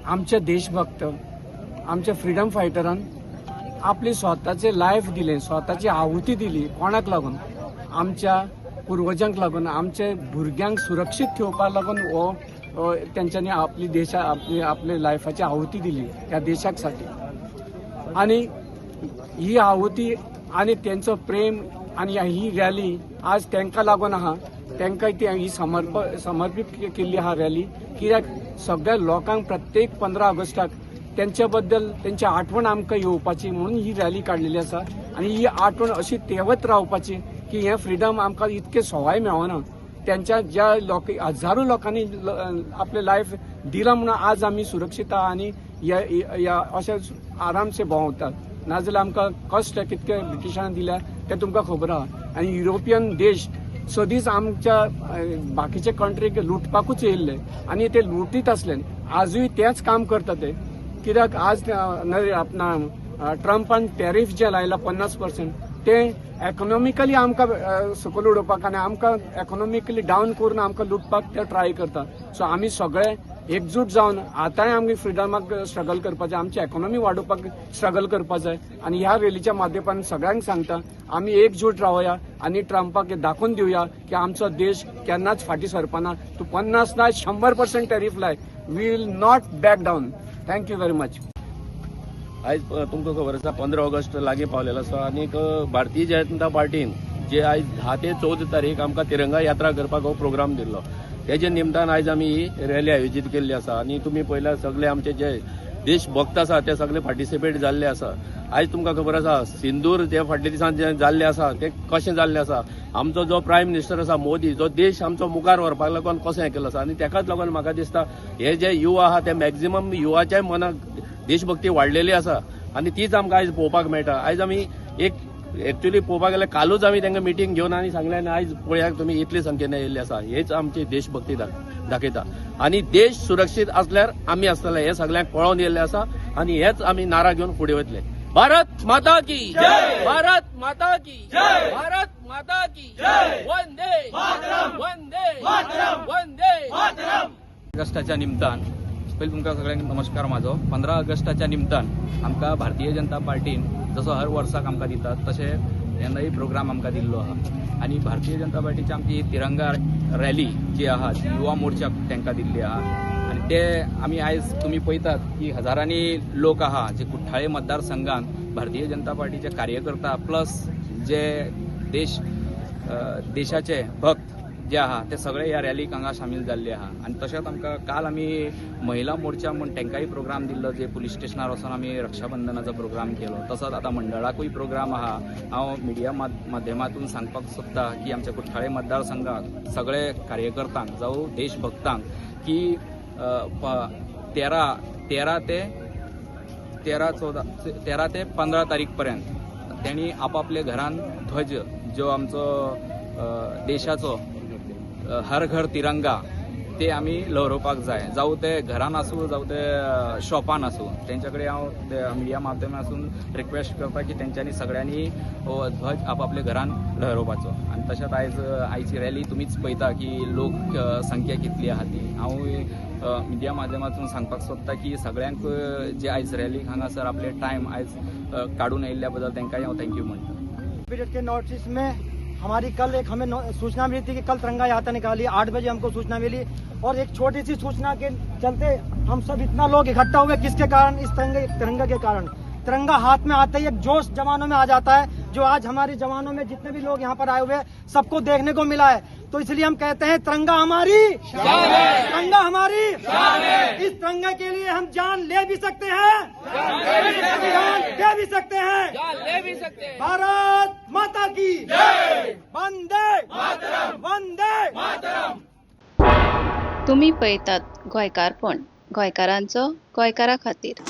आमचे देशभक्त, आमच्या फ्रिडम फायटरान आपली स्वताचे लायफ दिलें, स्वताची आहुती दिली. कोणाक लागून? आमच्या पुर्वजांक लागून, आमचे भुरग्यांक सुरक्षीत ठेवपाक लागून हो तेंच्यांनी आपली देशा आपली आपले लायफाची आहुती दिली त्या देशाक साठी. आणि ही आहुती आणि तेंचो प्रेम आणि ही रॅली आज तांकां लागून आहा. तांकां ती ही समर्पीत केल्ली आहा रॅली, कित्याक सगळ्या लोकांक प्रत्येक 15 ऑगस्टाक तेंच्या बद्दल तेंची आठवण आमकां येवपाची म्हणून ही रॅली काडलेली आसा. आनी ही आठवण अशी तेवत रावपाची की हें फ्रिडम आमकां इतकें सवाय मेळना. त्यांच्या ज्या लोक हजारो लोकांनी आपलें लायफ दिलां म्हणून आज आमी सुरक्षीत आहा आनी ह्या अशे आरामसे भोंवतात. नाजाल्यार आमकां कश्ट कितके ब्रिटिशांनी दिल्या ते तुमकां खबर आहा. आनी युरोपियन देश सदींच आमच्या बाकीच्या कंट्रीक लुटपाकूच येयल्ले आनी ते लुटीत आसले. आजूय तेंच काम करता ते, कित्याक आज आपणा ट्रंपान टॅरीफ जे लायला 50%, ते इकॉनॉमिकली आमकां सकयल उडोवपाक आनी आमकां इकॉनॉमिकली डावन करून आमकां लुटपाक ते ट्राय करता. सो आमी सगळे एकजूट जावन आतांय आमी फ्रिडमाक स्ट्रगल करपाचें, आमची इकॉनॉमी वाडोवपाक स्ट्रगल करपा जाय. आनी ह्या रॅलीच्या माध्यमांतल्यान सगळ्यांक सांगता, आमी एकजूट रावया आनी ट्रंपाक हें दाखोवन दिवया की आमचो देश केन्नाच फाटीं सरपाना. तूं 50 ना, 100% टॅरीफ लाय, we will not back down. Thank you very much. आयज तुमकां खबर आसा, 15 ऑगस्ट लागीं पावलेलो आसा आनीक भारतीय जनता पार्टीन जे आयज 10 ते 14 तारीख आमकां तिरंगा यात्रा करपाक हो प्रोग्राम दिल्लो, तेजे निमतान आयज आमी ही रॅली आयोजीत केल्ली आसा. आनी तुमी पळयल्यार सगळे आमचे जे देशभक्त आसा ते सगळे पार्टिसिपेट जाल्ले आसा. आयज तुमकां खबर आसा, सिंदूर जे फाटल्या दिसान जे जाल्ले आसा ते कशें जाल्ले आसा. आमचो जो प्रायम मिनिस्टर आसा मोदी, जो देश आमचो मुखार व्हरपाक लागून कसो हें केलो आसा. आनी तेकाच लागून म्हाका दिसता हे जे युवा आहा ते मॅक्झिमम युवाच्या मनाक देशभक्ती वाडलेली आसा आनी तीच आमकां आयज पळोवपाक मेळटा. आयज आमी एक एक्चुअली पळोवपाक गेल्यार कालूच आमी तांकां मिटींग घेवन आनी सांगलें आनी आयज पळयात तुमी इतली संख्येन येयल्ली आसा. हेच आमची देशभक्ती दाखयता आनी देश सुरक्षीत आसल्यार आमी आसतले हे सगळ्यांक कळोन येयल्लें आसा आनी हेच आमी नारा घेवन फुडें वतले. भारत माता की जय! भारत माता की जय! भारत माता की जय! वंदे वंदे वंदे. ऑगस्टाच्या निमतान पयलीं तुमकां सगळ्यांक नमस्कार म्हाजो. 15 ऑगस्टाच्या निमतान आमकां भारतीय जनता पार्टीन जसो हर वर्साक आमकां दितात तशें येन्नाय प्रोग्राम आमकां दिल्लो आहा. आनी भारतीय जनता पार्टीची आमची ही तिरंगा रॅली जी आहा ती युवा मोर्चाक तांकां दिल्ली आहा. आनी ते आमी आयज तुमी पळयतात की हजारांनी लोक आहा जे कुठ्ठाळे मतदारसंघात भारतीय जनता पार्टीचे कार्यकर्ता प्लस जे देशाचे भक्त जे आहा ते सगळे ह्या रॅलीक हांगा सामील जाल्ले आहा. आनी तशेंच आमकां काल आमी महिला मोर्चा म्हूण तांकांय प्रोग्राम दिल्लो, जे पुलीस स्टेशनार वचोन आमी रक्षाबंधनाचो प्रोग्राम केलो. तसोच आतां मंडळाकूय प्रोग्राम आहा. हांव मिडिया माध्यमातून सांगपाक सोदता की आमच्या कुठ्ठाळे मतदारसंघाक सगळे कार्यकर्त्यांक जावं देशभक्तांक की तेरा तेरा ते 13 14 13 ते 15 तारीख पर्यंत त्यांनी आपापल्या घरान ध्वज जो आमचो देशाचो हर घर तिरंगा ते आमी लहरोवपाक जाय. जावं ते घरान आसूं, जावं ते शॉपान आसूं, तेंच्या कडेन हांव मिडिया माध्यमातून रिक्वेस्ट करता की तेंच्यांनी सगळ्यांनी हो ध्वज आपापल्या घरान लहरोवपाचो. आनी तशेंच आयची रॅली तुमीच पळयता की लोक संख्या कितली आहा ती. हांव मिडिया माध्यमातून सांगपाक सोदता की सगळ्यांक जे आयज रॅलीक हांगासर आपले टायम आयज काडून येयल्ल्या बद्दल तांकांय हांव thank you म्हणटा. पीरियड के नोटिस में हमारी कल एक हमें सूचना मिली थी कि कल तिरंगा यात्रा निकाली. 8 बजे हमको सूचना मिली और एक छोटी सी सूचना के चलते हम सब इतना लोग इकट्ठा हुए. किसके कारण? इस तिरंगे तिरंगा के कारण. तिरंगा हाथ में आते ही एक जोश जवानों में आ जाता है, जो आज हमारे जवानों में जितने भी लोग यहाँ पर आए हुए हैं सबको देखने को मिला है. तो इसलिए हम कहते हैं, तिरंगा हमारी शान है, तिरंगा हमारी शान है. इस तिरंगे के लिए हम जान ले भी सकते हैं, जान दे भी सकते हैं. ले भी सकते हैं. भारत माता की वंदे, वंदे. तुमी पळयतात गोंयकारपण, गोंयकारांचो गोंयकारा खातीर.